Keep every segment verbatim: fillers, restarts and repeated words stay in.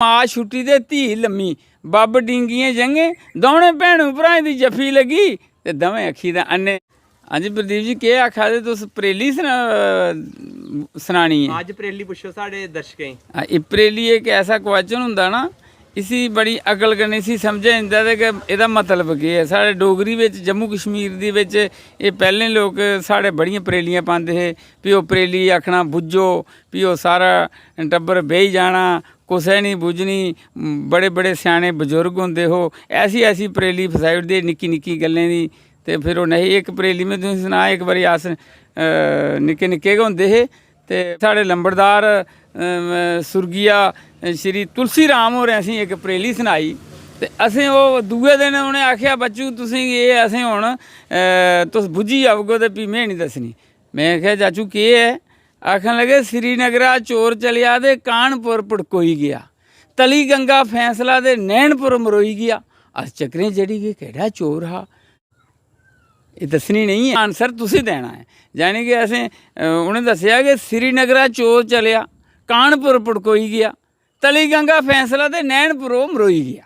मां छुट्टी ते धी लम्मी, बब्ब डींगियें जंघें, दौनें भैनू भ्राएं दी जफ्फी लग्गी ते दमें अक्खीं दा अन्ने। हां जी प्रदीप जी, केह् आखा दे तुस? परेली सना-, सनानी ऐ? अज्ज परेली पुच्छो साढ़े दर्शकें गी। हां, एह् परेली इक ऐसा क्वेश्चन होंदा ना, इसी बड़ी अकल कन्नै इसी समझेआ जंदा ते कि एह्दा मतलब केह् ऐ। साढ़े डोगरी बिच, जम्मू कश्मीर दे बिच एह् पैह्लें लोक साढ़े बड़ियां परेलियां पांदे हे। फ्ही ओह् परेली आखना बुज्झो, फ्ही ओह् सारा टब्बर बेही जाना, कुसै निं बुज्झनी। बड़े बड़े स्याने बजुर्ग होंदे हो, ऐसी ऐसी परेली फसाई ओड़दे निक्की निक्की गल्लें दी। ते फिर ओह् नेईं, इक परेली में तुसेंगी सनां, इक बारी अस, अ, निक्के निक्के गै होंदे हे ते साढ़े लंबड़दार, अ, सुर्गिया श्री तुलसी राम होरें असेंगी इक परेली सनाई। ते असें ओह् दूए दिन उ'नें आखेआ, "बच्चू, तुसेंगी एह् असें हून, अ, तुस बुज्झी जाओगे ते फ्ही में निं दस्सनी।" में आखेआ, "चाचू, केह् ऐ?" आखन लगे, "श्रीनगरा चोर चलेआ ते कानपुर पड़कोई गेआ, तली गंगा फैसला ते नैनपुर मरोई गेआ।" अस चक्करें चढ़ी गे, केह्ड़ा चोर हा? एह् दस्सनी नेईं ऐ, आंसर तुसें देना ऐ। यानी कि असें, अ, उ'नें दस्सेआ कि श्रीनगरा चोर चलेआ, कानपुर पड़कोई गेआ, तली गंगा फैसला ते नैनपुर ओह् मरोई गेआ।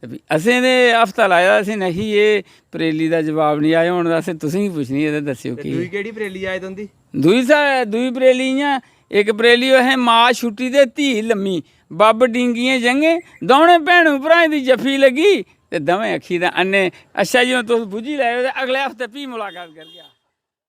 ते फ्ही असें ते हफ्ता लाए दा, असें नेही एह् परेली दा जवाब निं आया। हून असें तुसेंगी पुच्छनी ऐ ते दस्सेओ ते केह् दूई ऐ? केह्ड़ी परेली आई तुं'दी? दूई सा-, दूई परेली इ'यां, इक परेली असें मां छुट्टी ते धी लम्मी, बब्ब डींगियें जंघें, दौनें भैनू भ्राएं दी जफ्फी लग्गी ते दमें अक्खीं दा अन्ने। अच्छा जी, हून तुस बुज्झी लैएओ ते अगले हफ्ते फ्ही मुलाकात करगे।